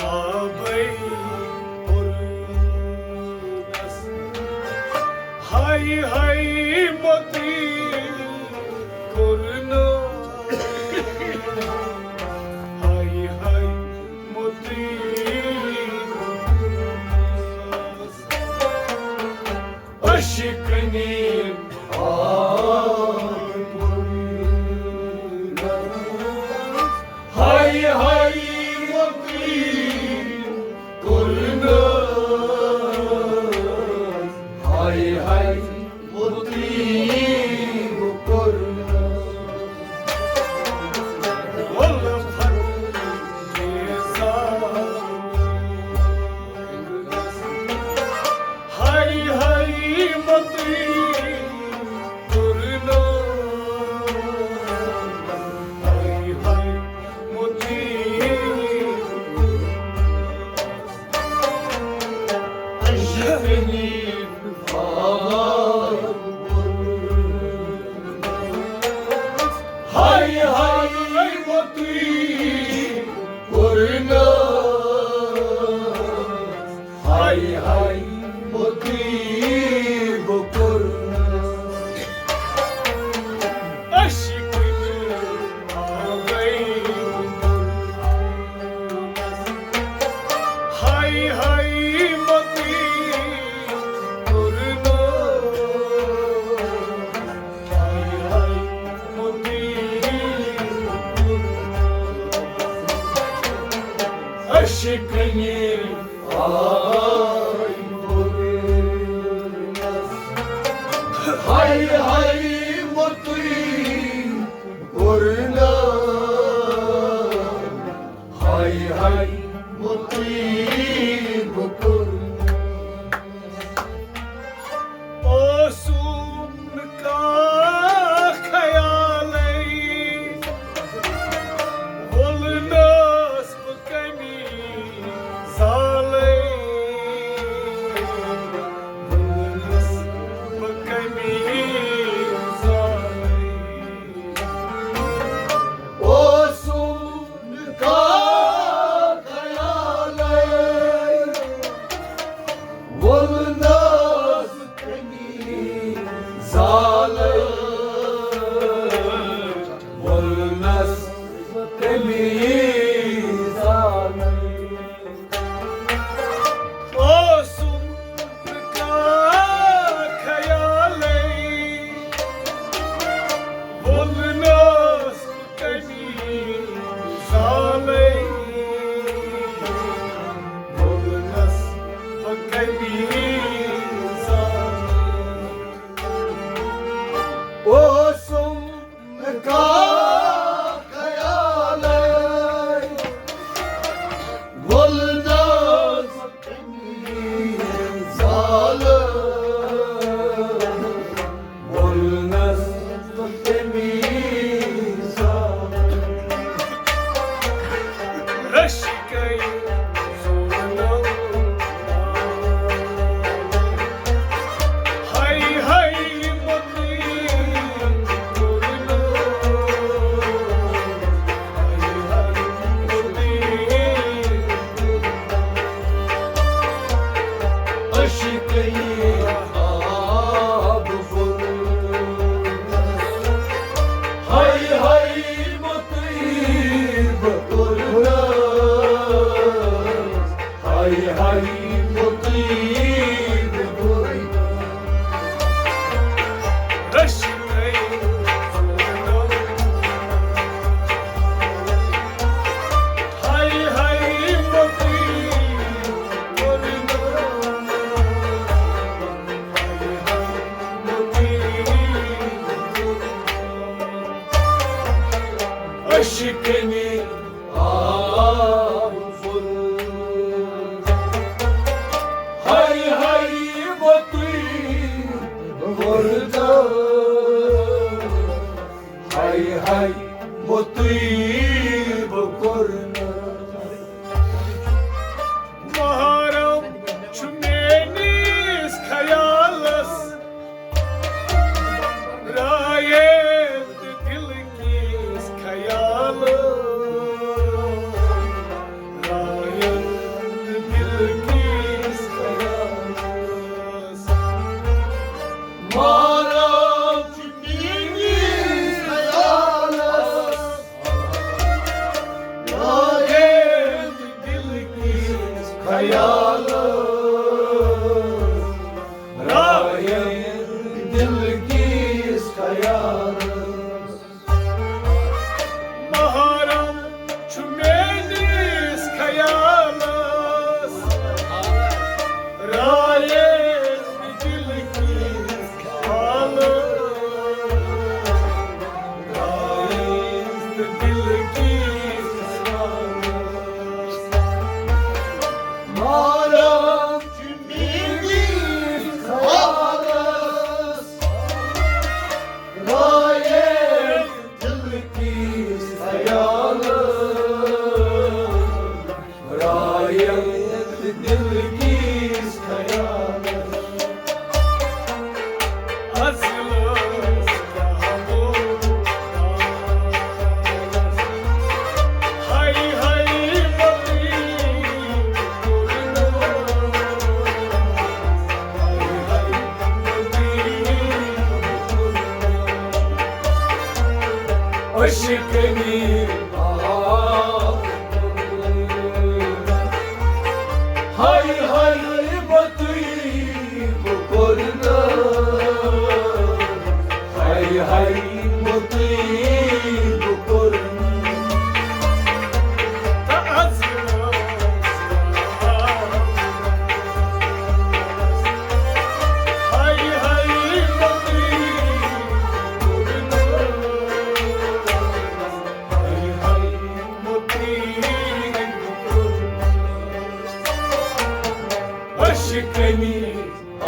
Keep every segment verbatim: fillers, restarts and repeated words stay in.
آبے پوٚرنس۔ ہاے ہاے متی کوٚرنس۔ ہاے ہاے متی کوٚرنس۔ عشقنی آے پوٚرنس۔ ہاے ہاے متی کوٚرنس۔ ہاے ہاے متی کوٚرنس۔ وَلہٕ پھر ہاے ہاے متی کوٚرنس۔ ہاے ہاے متی کوٚرنس۔ عشقنی آے پوٚرنس۔ ہاے ہاے متی کوٚرنس۔ ہاے ہاے متی کوٚرنس۔ عشقنی آے پوٚرنس۔ ہاے ہاے متی کوٚرنس۔ ہاے ہاے متی کوٚرنس۔ عشقنی آے پوٚرنس۔ ہاے ہاے متی کوٚرنس۔ ہاے ہاے متی کوٚرنس۔ اوسُم نہٕ کانٛہہ خیالٕے، وولنس بہٕ کمی زالٕے، وولنس بہٕ کمی زالٕے۔ اوسُم نہٕ کانٛہہ خیالٕے، وولنس کمی زالٕے، وولنس کمی زالٕے۔ اوسُم نہٕ کانٛہہ خیالٕے، وولنس کمی زالٕے، وولنس کمی زالٕے۔ اوسُم نہٕ کانٛہہ خیالٕے، وولنس زالٕے، وولنس تہٕ تٔمی زالٕے۔ رشکے زولنو۔ ہاے ہاے متی کوٚرنو۔ ہاے ہاے متی۔ عشقنی آب کوٚرنس۔ ہاے ہاے مطیب کوٚرنس۔ ہاے ہاے مطیب کوٚرنس۔ عشقنی ہاے ہاے متی کوٚرنس۔ ہاے ہاے متی کوٚرنس۔ عشقنی آب کوٚرنس۔ ہاے ہاے متی کوٚرنس۔ ہاے ہاے مطیب کوٚرنس۔ محرم چھُ میٲنِس خیالس، رایے تہٕ دِلہٕ کِس خیالس۔ خیالس، رایم دل کِس خیالس۔ محرم چھُ میٲنِس خیالس، رایم دل کِس خیالس۔ عشقنی آ، ہاے ہاے مطیب کرنا، ہاے ہاے مطیب کرنا۔ عشقنی آ،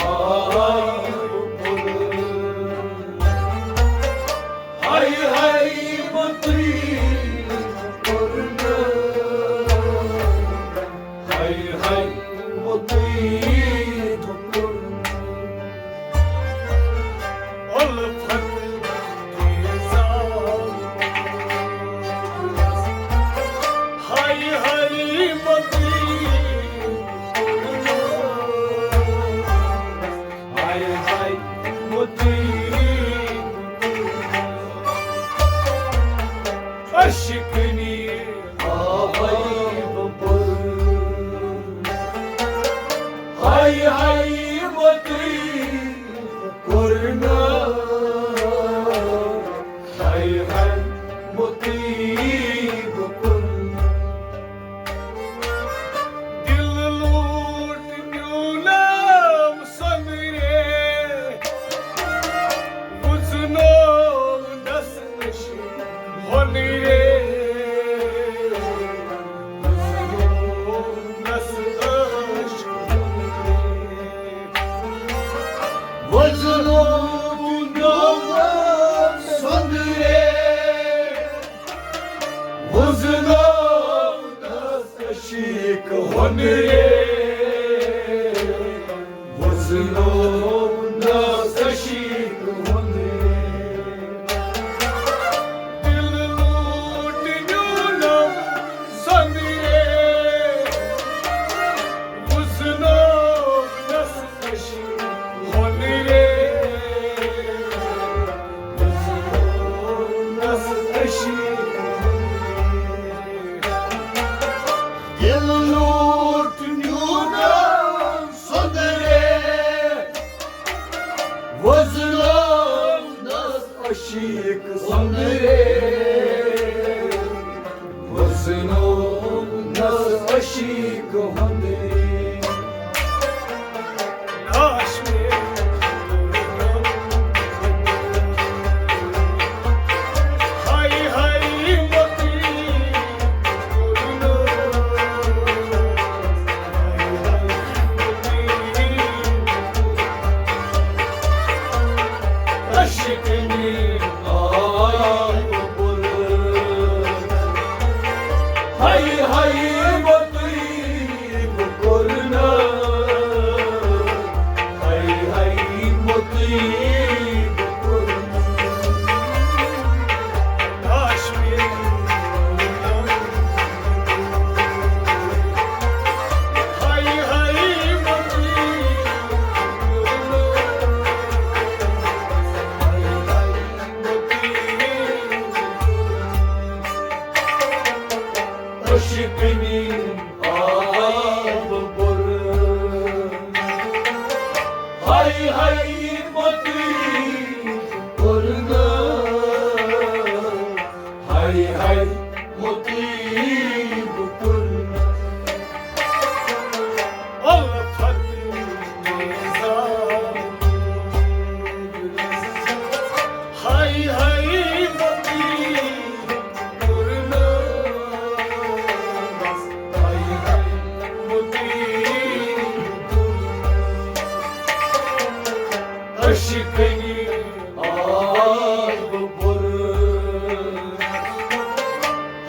ہاے ہاے مطیب کرنا، ہاے ہاے مطیب کرنا۔ الفت ہاے ہاے مطیب، ہاے ہاے مطیب۔ عشقنی آ، ہاے ہاے مطیب کرنا، ہاے ہاے مطیب کرنا۔ دل لوٹ نیونم سۄنرے، وُزنوونس عشق ہۄنرے، وُزنوونس عشق ہۄنرے۔ وُزنوونس سۄنرے، وُزنوونس عشق ہۄنرے، وُزنوونس عشق ہۄنرے۔ دل لوٹ نیونم سۄنرے، وُزنوونس عشق ہۄنرے، وُزنوونس عشق ہۄنرے۔ دل لوٹ نیونم سۄنرے، وُزنوونس عشق ہۄنرے، وُزنوونس عشق ہۄنرے۔ عشقنی آ، ہاے ہاے مطیب کرنا، ہاے ہاے مطیب کرنا۔ عشقنی آ، ہاے ہاے مطیب کرنا، ہاے ہاے مطیب کرنا۔ الفت نظام۔ ہاے ہاے مطیب کرنا، ہاے ہاے مطیب کرنا۔ عشقنی آب برنا،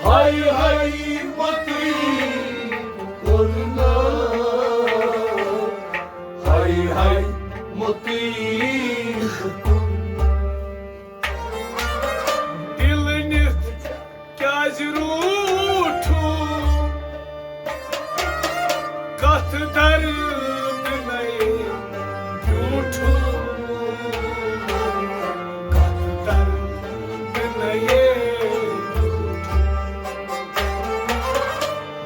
ہاے ہاے مطیب کرنا، ہاے ہاے مطیب کرنا۔ دل نِتھ کیٛازِ روٗٹھُم؟ کتھ درد نَے بیوٗٹھُم؟ کتھ درد نَے بیوٗٹھُم؟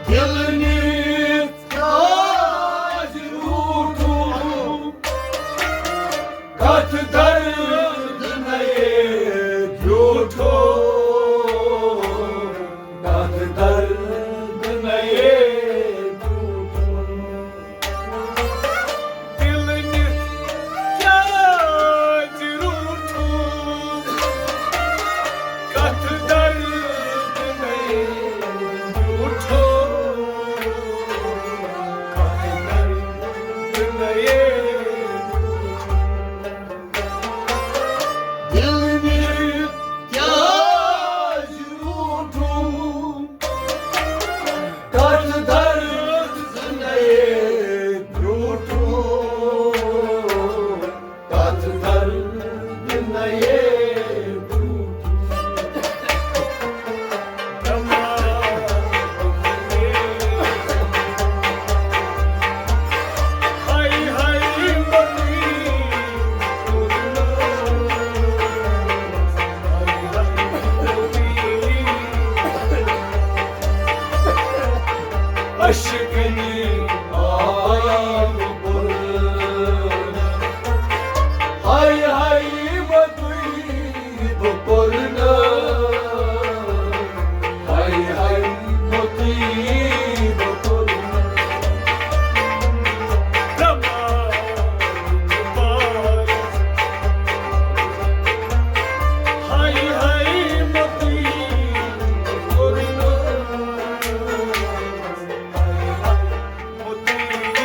دل نِتھ کیٛازِ روٗٹھُم؟ کتھ درد نَے بیوٗٹھُم؟ کتھ درد نَے بیوٗٹھُم؟ دل نِتھ کیٛازِ روٗٹھُم؟ کتھ درد نَے بیوٗٹھُم؟ کتھ درد نَے بیوٗٹھُم؟ دل نِتھ کیٛازِ روٗٹھُم؟ کتھ درد نَے بیوٗٹھُم؟ کتھ درد نَے بیوٗٹھُم؟ عشقنی آب برنا، ہاے ہاے مطیب کرنا، ہاے ہاے مطیب کرنا۔ ہاے ہاے مطیب کرنا، ہاے ہاے مطیب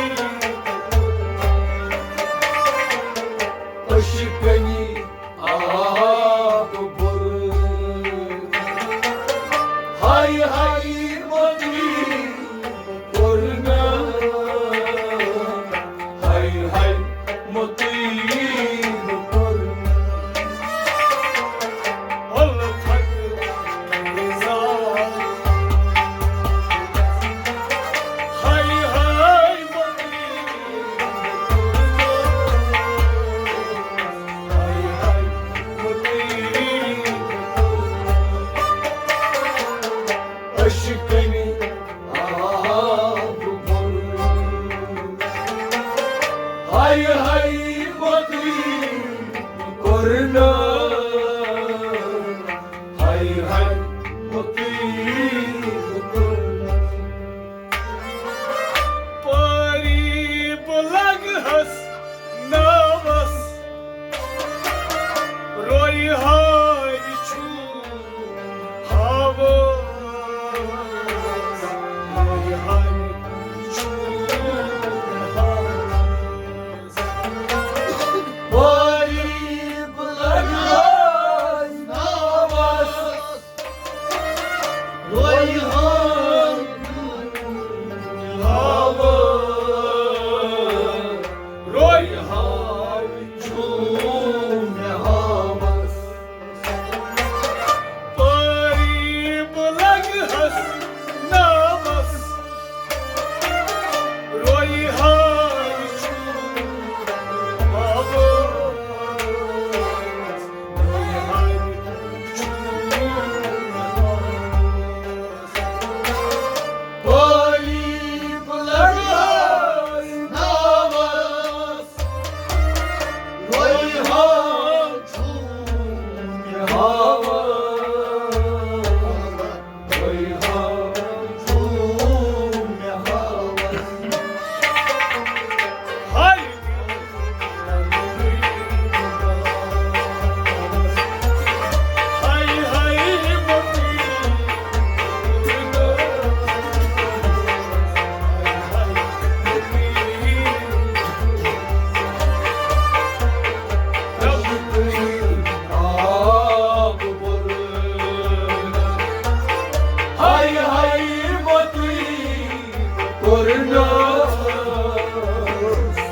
کوٚرنس،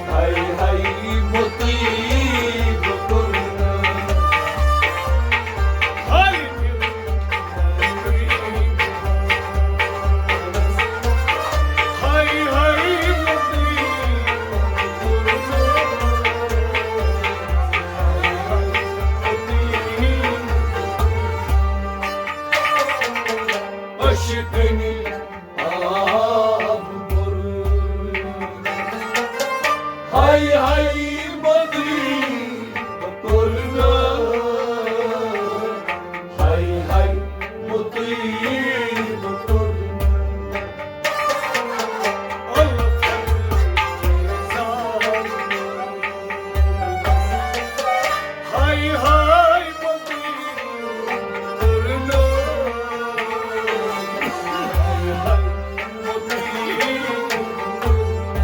ہاے ہاے مُطیب کوٚرنس۔ ہاے ہاے ہاے مُطیب کوٚرنس، ہاے ہاے مُطیب کوٚرنس۔ عشقنی آب بوٚر۔ ہاے ہاے مُطیب کوٚرنس، ہاے ہاے مُطیب کوٚرنس۔ ہاے ہاے مُطیب کوٚرنس، ہاے ہاے مُطیب کوٚرنس۔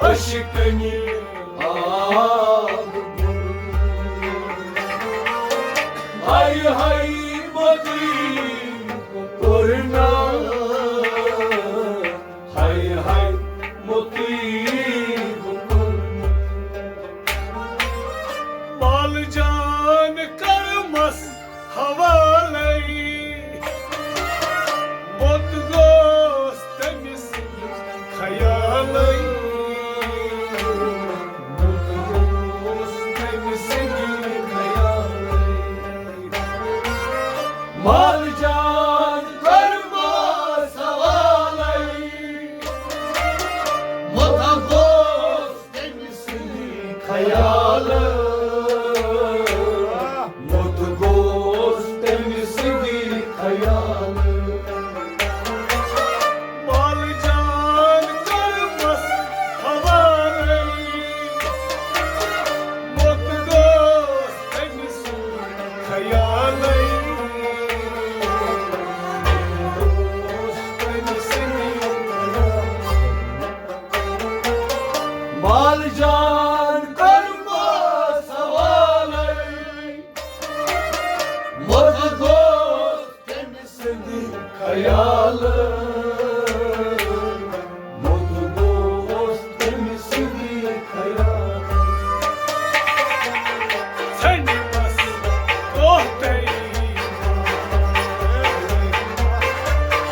عشقنی آب بوٚر۔ ہاے ہاے مُطیب کوٚرنس، ہاے ہاے مُطیب کوٚرنس۔ مال جان کٔرمس حوالے، موٚت گوٚوس تٔمۍ سٕنٛدِ خیالے۔ موٚت گوٚوس تٔمۍ سٕنٛدِ خیالے۔ مال جان کٔرمس حوالے، موٚت گوٚوس تٔمۍ سٕنٛدِ خیالہٕ، موٚت گوٚوس تٔمۍ سٕنٛدِ خیالہٕ۔ مال جان کٔرمس حوالے، موٚت گوٚوس تٔمۍ سٕنٛدِ خیالے۔ موٚت گوٚوس تٔمۍ سٕنٛدِ خیالہٕ۔ مال جان کٔرمس حوالے، موٚت گوٚوس تٔمۍ سٕنٛدِ خیالہٕ، موٚت گوٚوس تٔمۍ سٕنٛدِ خیالہٕ۔ ژھنِمس دۄہ تہٕ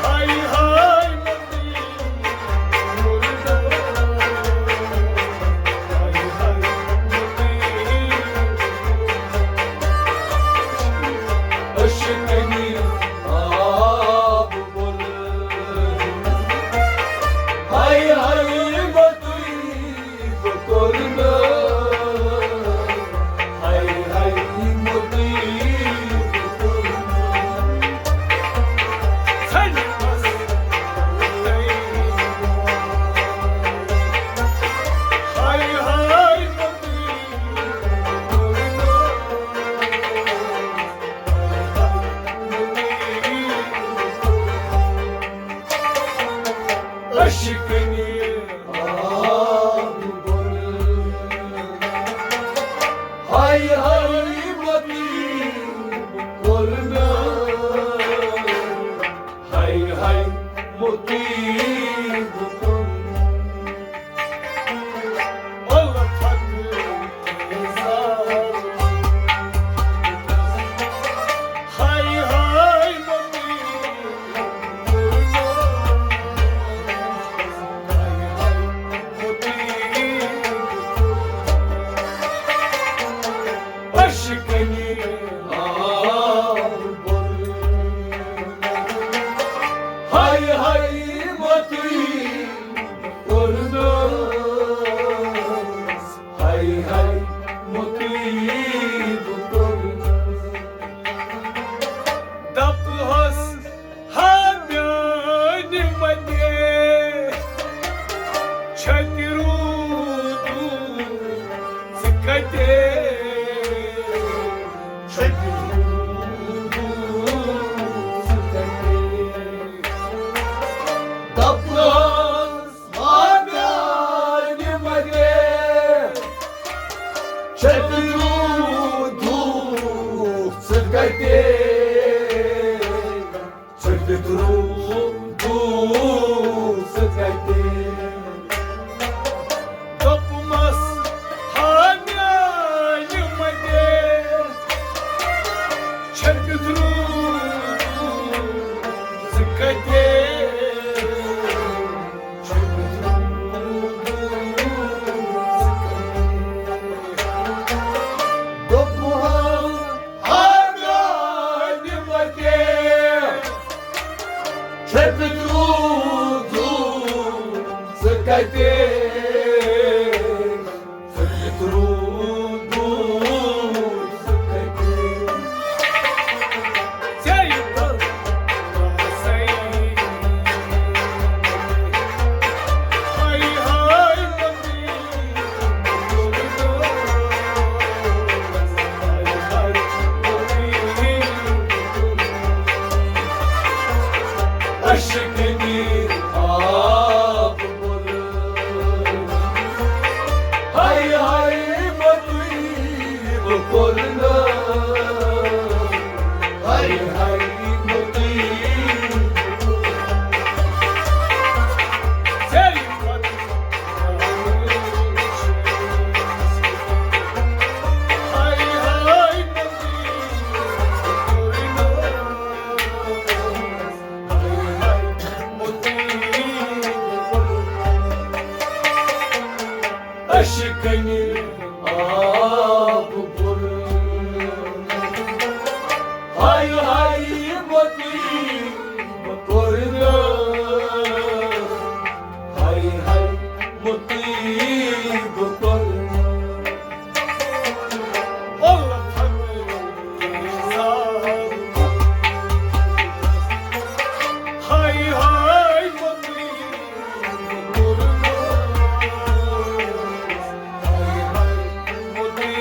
ہاے ہاے مُطیب کوٚرنس، ہاے ہاے مُطیب کوٚرنس۔ عشقنی آب بوٚر۔ ہاے ہاے مُطیب کوٚرنس، ہاے ہاے مُطیب کوٚرنس۔ ژھنِمس ہاے ہاے مُطیب کوٚرنس، ہاے ہاے مُطیب کوٚرنس۔ عشقنی آب بوٚر۔ ہاے ہاے مُطیب کوٚرنس، ہاے ہاے مُطیب کوٚرنس۔ الفت ہاے ہاے مُطیب کوٚرنس، ہاے ہاے مُطیب کوٚرنس۔ عشقنی آب بوٚر۔ ہاے ہاے مُطیب کوٚرنس، ہاے ہاے مُطیب کوٚرنس۔ دپہس ہا میانہِ منے، چھتہِ روٗدُو ژٕ کتے؟ چھتہِ روٗدُو ژٕ کتے؟ دپہس ہا میانہِ منے، چھتہِ روٗدُو ژٕ کتے؟ چھتہِ روٗدُو روٗدُکھ ژٕ کَتہِ؟ ژٕ کیُتھ روٗدُکھ ژٕ کَتہِ؟ ژےٚ یہِ کَتھ آسَے۔ ہاے ہاے عشقنی آب بُلبُل۔ ہاے ہاے مطیب کوٚرنس۔ ہاے ہاے مطیب۔ عشقنی آب بُلبُل۔ ہاے ہاے مطیب کوٚرنس۔ ہاے ہاے مطیب کوٚرنس۔ الفت زار۔ ہاے ہاے مطیب کوٚرنس۔ ہاے ہاے مطیب۔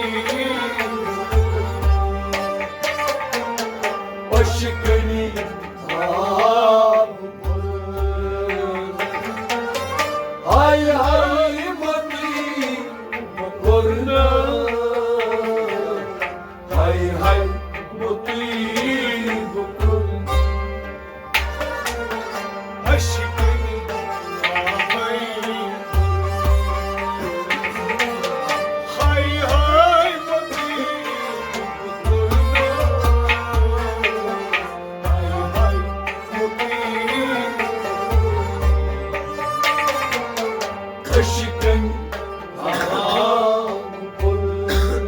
عشقنی آب بُلبُل۔ ہاے ہاے مطیب کوٚرنس۔ ہاے ہاے مطیب کوٚرنس۔ عشقنی آبے۔ ہاے ہاے مطیب کوٚرنس۔ ہاے ہاے مطیب۔ عشقنی آب بُلبُل۔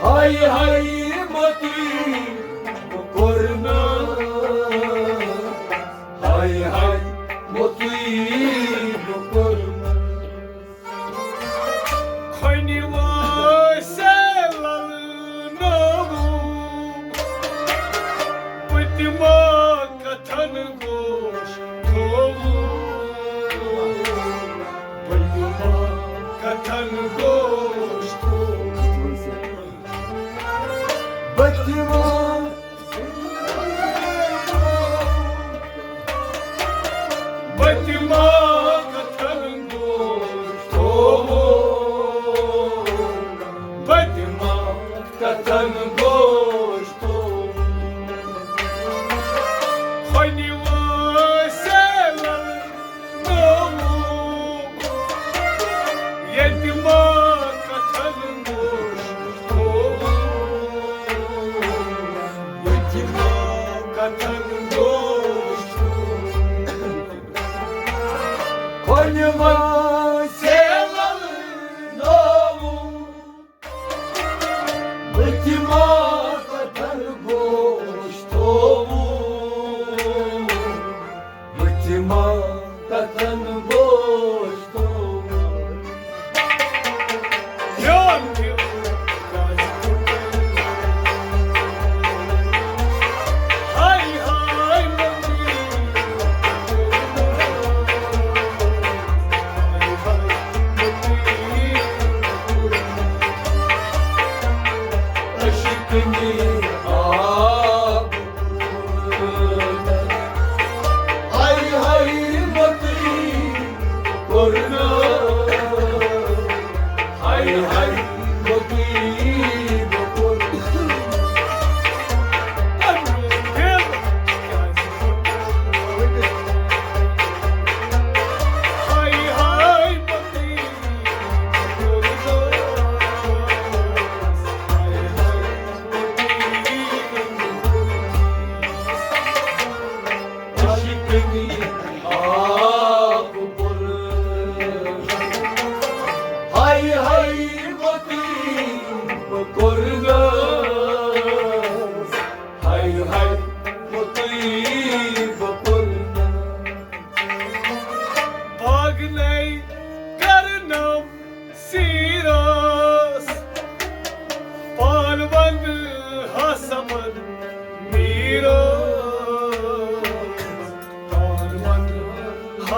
ہاے ہاے مطیب کوٚرنس۔ ہاے ہاے مطیب کوٚرنس۔ کھۄنہِ وٲسۍ للنووُم، پٔتمہِ کتھن گوش تھووُم۔ پٔتمہِ کتھن گوش تھووُم۔ پٔتمہِ پٔتمہِ کتھن گوش تھووُم۔ پٔتمہِ کتھن گوش تھووُم۔ کھۄنہِ وٲسۍ للنووُم۔ ییٚتہِ ما کتھن گوش تھووُم۔ ییٚتہِ ما کتھن گوش تھووُم۔ کھۄنہِ وٲسۍ للنووُم۔ بہٕ تہِ ما کتھن گوش تھووُم۔ بہٕ تہِ ما کتھن گوش تھووُم۔ میون دل کیازِ ٹوٚٹ؟ ہاے ہاے مطیب۔ عشقنی آب۔ ہاے ہاے مطیب کوٚرنس۔ ہاے ہاے مطیب کوٚرنس۔ ہاے ہاے مطیب کوٚرنس۔ ہاے ہاے مطیب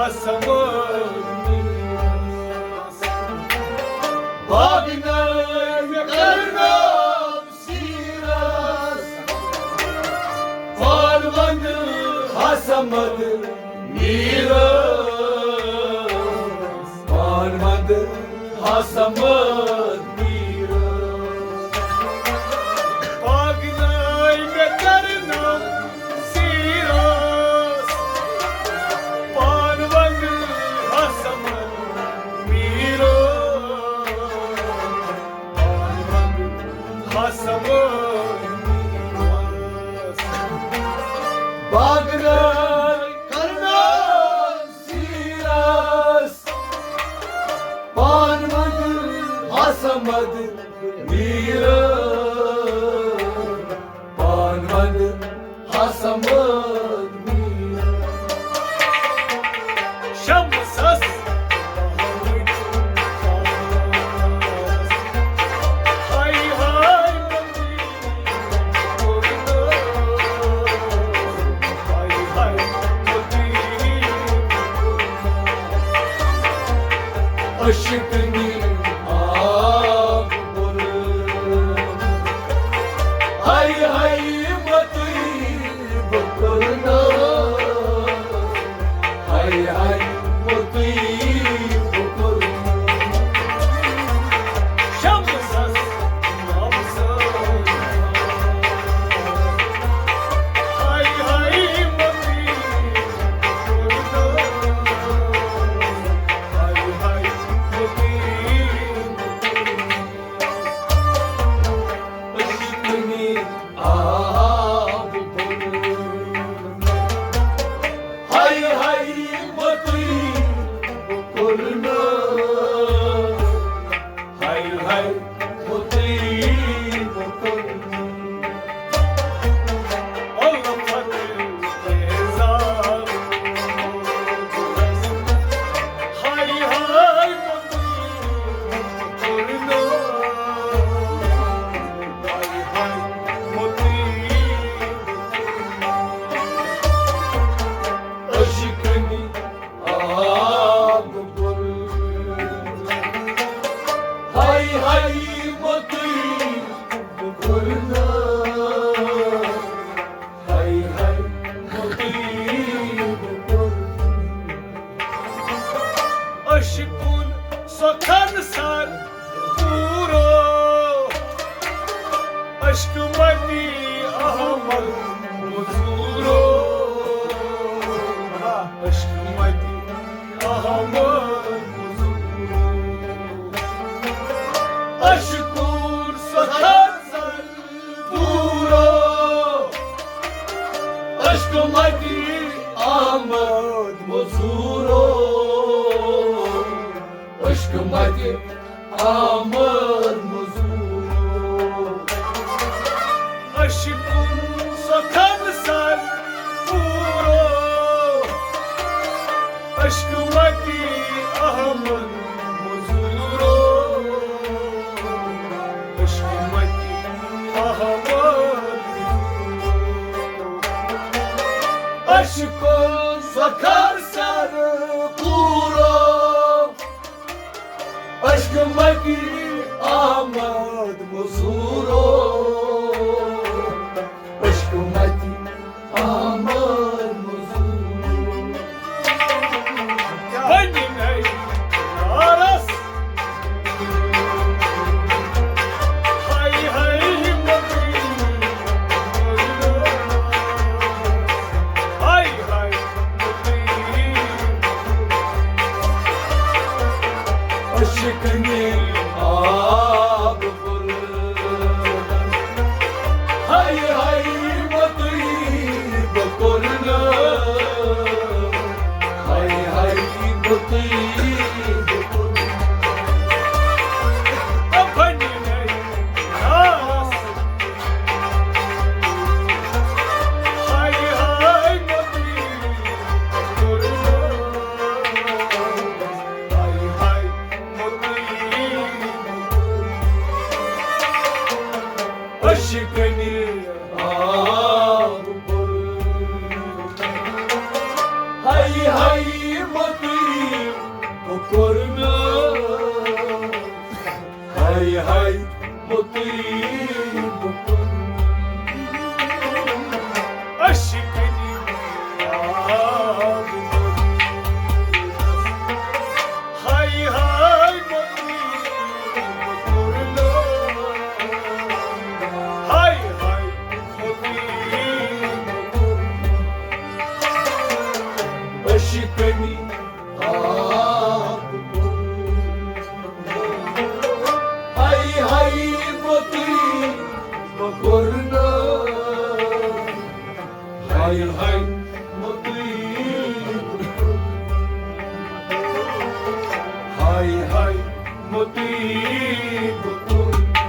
آسمان باغ نٲوۍ مےٚ کرنٲو سیٖرس، پان ونٛدٕ حسمد میٖرس، پان ونٛدٕ حسمد میٖرس۔ پاگنٲے مےٚ کرنٲو سیٖرس، پان ونٛدٕ حسمد میٖرس، پان ونٛدٕ حسمد میٖرس۔ پاگنٲے کرنٲو سیٖرس، پان ونٛدٕ حسمد میٖرس، پان ونٛدٕ حسمد میٖرس۔ شمسس ہاے ہاے عشقنی آب بُرٕ۔ ہاے ہاے مطیب کرنا۔ ہاے ہاے مطیب کرنا۔ شمسس ہاے ہاے مطیب کرنا۔ الفت اعزاز۔ ہاے ہاے مطیب کرنا۔ ہاے ہاے مطیب کرنا۔ عشقنی آب بُرٕ۔ ہاے ہاے مطیب کرنا۔ ہاے ہاے مطیب کرنا۔ عشقن سۄ خنصر پوٗرو۔ عشق متی احمد مزورو۔ عشق متی احمد مزورو۔ عشقن سۄ خنصر پوٗرو۔ عشق متی احمد مزورو۔ عشق متی احمد مزورو۔ عشقن سۄ خنصر پوٗرو۔ عشق متی احمد مزورو۔ عشق متی احمد مزورو۔ عشقن سۄ خنصر پوٗرو۔ عشق متی احمد مزورو۔ عشق متی احمد مزورو۔ بنی نئی نارس۔ ہاے ہاے متی۔ ہاے ہاے۔ عشقنی آب بُرٕ۔ ہاے ہاے مطیب کرنا۔ ہاے ہاے مطیب کرنا۔ بنی نئی نارس۔ ہاے ہاے مطیب کرنا۔ ہاے ہاے مطیب۔ عشقنی آب بُرٕ۔ ہاے ہاے مطیب کرنا، ہاے ہاے مطیب کرنا۔ عشق دی آگ، ہاے ہاے مطیب کرنا، ہاے ہاے مطیب کرنا۔ عشق دی آگ، ہاے ہاے مطیب کرنا، ہاے ہاے مطیب کرنا، ہاے ہاے مطیب کرنا،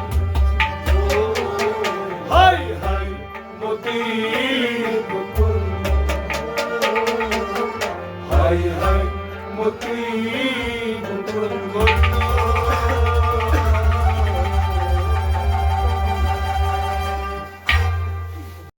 ہاے ہاے مطیب کرنا، ہاے ہاے مطیب